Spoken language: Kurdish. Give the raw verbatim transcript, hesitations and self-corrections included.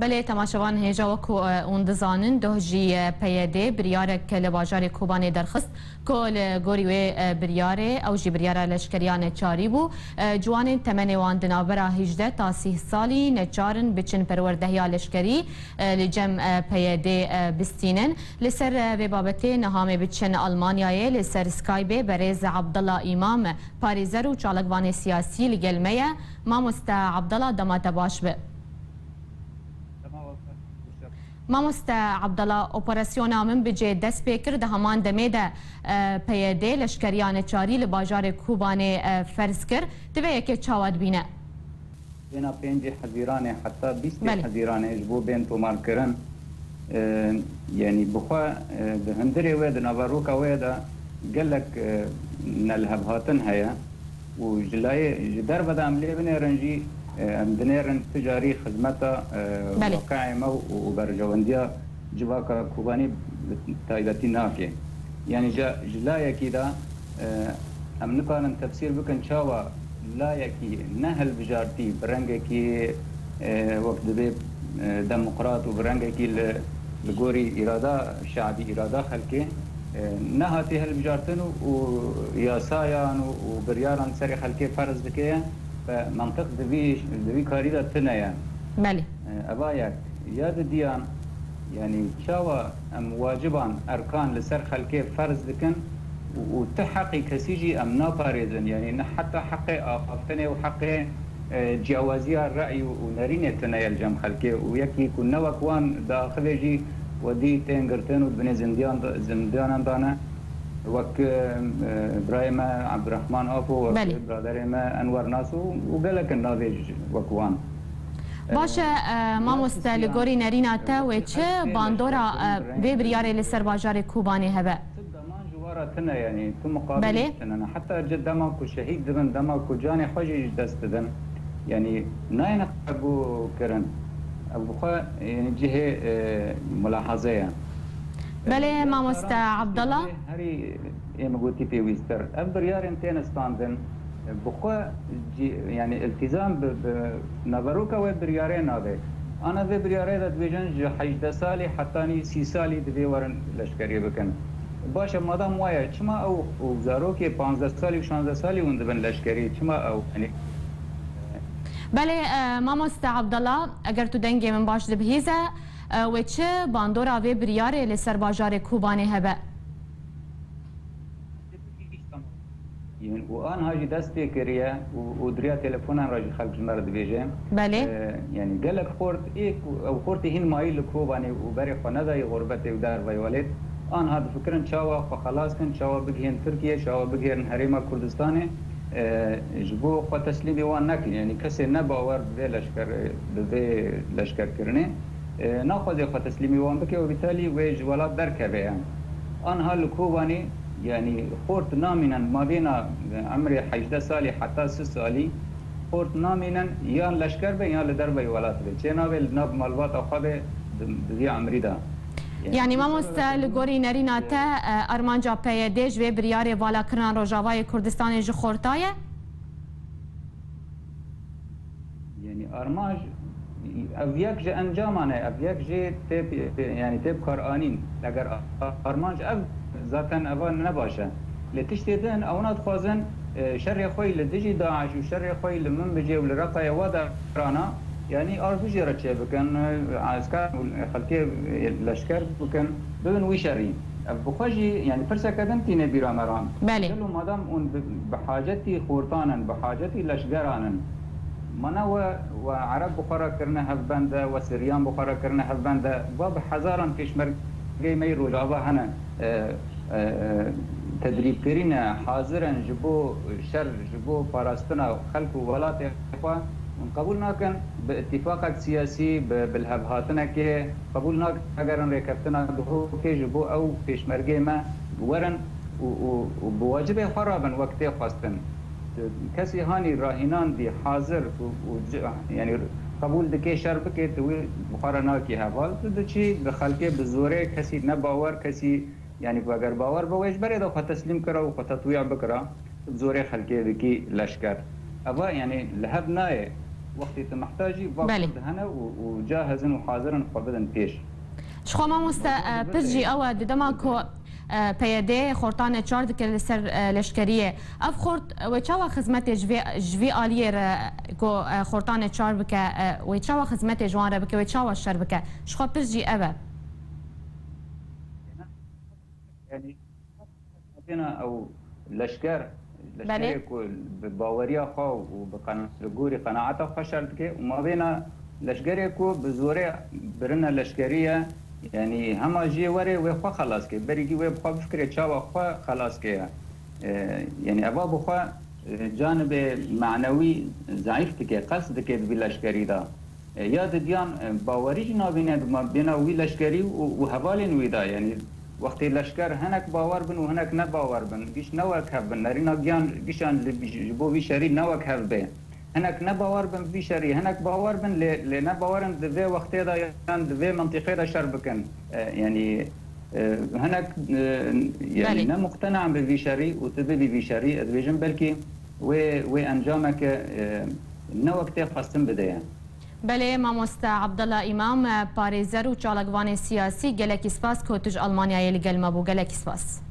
Belê, temaşevan, hêja wekû, e, hûn dizanin, doh jî, e, P Y D biryarek li bajarê Kobanê derxist ku li gorî wê, e, biryarê, ew jî biryara leşkeriya neçarî bû. E, ciwanên temenê wan di navbera hejdeh ta sîh salî neçar in biçin perwerdehiya leşkerî, e, li cem, e, P Y D, e, bistînin. Li ser, e, vê babetê niha em ê biçin Almanyayê. Li ser Skypeê berêz Abdullah Îmam, parêzer û çalakvanê siyasî li gel me ye. Mamoste Abdullah, dema te baş be. Mamoste Abdullah, operasyona Minbicê dest pê kir, di heman demê de, e, P Y D leşkeriya neçarî li bajarê Kobanê, e, ferz kir. Tu vê yekê çawa dibîne? Bêhna pêncê Hezîranê heta bîstê Belê. Hezîranê ji bo bên tomarkirin, e, yanî bi xwe, e, di hundirê wê, di naveroka wê de gelek, e, nelihevhatin heye û ji layê, ji derve de em lê binêrin jî, e, em dinêrin tu carî xizmeta, e, Belê. Waqiê me û, û berjewendiya civaka Kobanî bi taybetî nake. Yanî ji, ji layekî de, e, em nikarin tefsîr bikin çawa layekî nehilbijartî bi rengekî, e, wek divê, e, demokrat û bi rengekî li, li gorî îrada şe'bî, îrada xelkê, e, nehatî hilbijartin û, û yasayan û, û biryaran li serê xelkê ferz dike ye, bi mentiq di vî, di vî karî de tune ye. Belê. E, eva yek. Ya didiyan, yanî çawa em waciban, erkan li ser xelkê ferz dikin û, û ti heqî kesî jî em naparêzin. Yanî ne heta heqê axaftinê û heqê, e, ciyawaziya re'y û, û nerînê tune ye li cem xelkê û yekî ku ne wek wan diaxivê jî wedî tên girtin û di binê zindiyan de, zindiyanan de ne. Wek, e, birayê me Abdurrahman Apo, wek Belê. Biraderê me Enwer Naso û gelek in navê ji wek wan. Baş e, e, mamoste, li gorî nerîna te wê çi bandora, e, vê biryarê li ser bajarê Kobanê hebe? Ti deman ji wa re tune, yanî tu muqabilî Belê. Tune ne. Heta ci dema ku şehîd dibin, dema ku canê xwe jî ji dest didin, yanî nayêne qebûl kirin. Ev bi xwe, yanî cihê, e, mulahaze ye. Belê, mamoste Abdallah. Herî ê min gotî pêwîsttir. Ev biryarên têne standin, bi xwe cî-, yanî îltîzam bi, bi naveroka wê biryarê nabe. Ana vê biryarê de dibêjin ji hejdeh salî hetanî sî salî divê werin leşkerî bikin. Baş e, madam waye, çima ew û zarokê panzdeh salî û şazdeh salî hûn dibin leşkerî? Çima ew, yanî, Belê, e, mamoste Abdallah, eger tu dengê min baş dibihîze, e, wê çi bandora vê biryarê li ser bajarê Kobanê hebe? Yên û anha jî dest pê kiriye û, û diriya telefonan re jî xelk ji me re dibêje. Belê. E, yanî gelek xort ê ku ew xortê hîn mayî li Kobanê û berê xwe nedayî xurbetê û derveyî welêt, anha difikirin çawa xwe xelas kin, çawa bigihên Tirkiye, çawa bigihêrin Herêma Kurdistanê, e, ji bo xwe teslîmî wan nekin. Yanî kesê ne bawer bi vê leşker, bi vê leşkerkirinê, e, naxwaze xwe teslîmî wan bike û bîtalî wê ji welat derkeve ye. Anha li Kobanê, yanî xort namînin mabêna emrê hejdeh salî heta sî salî, xort namînin yan leşker be yan li derveyî welat be. Çê nabe li nav malbata xwe be di, di vî emrî de. Yanî, yanî mamoste, li gorî nerîna te, e, armanca P Y D ji vê biryarê valakirina Rojavayê Kurdistanê ji xorta ye? Yanî armanc ev yek ji encaman e, ev yek jê tê, yanî tê bikaranîn. Eger armanc ev, zaten eva ne baş e. Lê tiştê din, ewna dixwazin, e, şerê xwe yî li dijî DAIŞ û şerê xwe yî li Minbicê û li Reqayê we derana, yanî arzu jê re çêbikin, e, esker û xelkê, e, leşker bikin, bibin wî şerî. Ev bi xwe jî, yanî pirseke din tîne bîra me re. Belê. Gelo madam hûn bi, bi hacetî xortan in, bi hacetî leşgeran in, ma ne we, we Ereb bi xwe re kirine hevbende, we Siryan bi xwe re kirine hevbende, we bi hezaran pêşmergeyê me yê Rojava hene, e, e, e, tedrîbkirî ne, hazir in ji bo şer, ji bo parastina xelk û welatê xwe. Hûn qebûl nakin bi îtîfaqek siyasî, bi, bi lihevhatinekê qebûl nakin, egerin rêkeftina Duhokê ji bo ew pêşmergeyê me werin û, û, û bi wacibê xwe rabin wek tê xwestin. Kesî hanî rahînandî hazir û, û ci-, yanî qebûl dike şer bike, tu wî bi xwe re nakî heval. Tu diçî bi xelkê bi zorê, kesî ne bawer, kesî, yanî eger bawer be wê ji berê de xwe teslîm kira û xwe tetwîya bikira, tu bi zorê xelkê dikî leşker. Eva, yanî li hev nayê. Wextê tu mihtaj î, va Belê. Kurd hene û, û cahizin û hazir in xwe bidin pêş. Ji xwe mamoste, e, pirs jî ew e, di dema ku, e, P Y D xortanê çar dike li ser, e, leşkeriyê, ev xort, e, wê çawa xizmetê ji vê, ji vî aliyê re ku, e, xortanê çar bike, e, wê çawa xizmetê ji wan re bike, wê çawa şer bike? Ji xwe pirs jî ev e. Yanî, têna ew leşker, Belê. Leşkerê ku bi baweriya xwe û bi qena-, li gorî qenaeta xwe şer dike û mabêna leşkerê ku bi zorê birine leşkerî ye, yanî hema jê were wê xwe xelas ke, berî dî wê bi xwe bifikire çawa xwe xelas ke. E, yanî eva bi xwe, e, canibê manewî zeîf dike, qest dike di vî leşkerî de. E, ya didiyan, e, bawerî jî nabîne bi ma-, bêna wî leşkerî û, û hevalên wî de. Yanî wextê leşker hinek bawer bin û hinek ne bawer bin, giş ne wek hev bin. Nerîna giyan gişan li, ji, ji bo vî şerî ne wek hev bê. Hinek ne bawer bin bi vî şerî, hinek bawer bin lê, lê ne bawer in di vê wextê de yan di vê mintîqê de şer bikin. E, yanî, e, hinek, e, yanî Belê. Ne muqtena in bi vî şerî û tu bibî vî şerî, ez dibêjim belkî wê, wê encameke, e, ne wek tê xwestin bide ye. Belê, mamoste Abdullah Îmam, parêzer û çalakvanê siyasî, gelekî spas ku tu ji Almanyayê li gel me bû. Gelekî spas.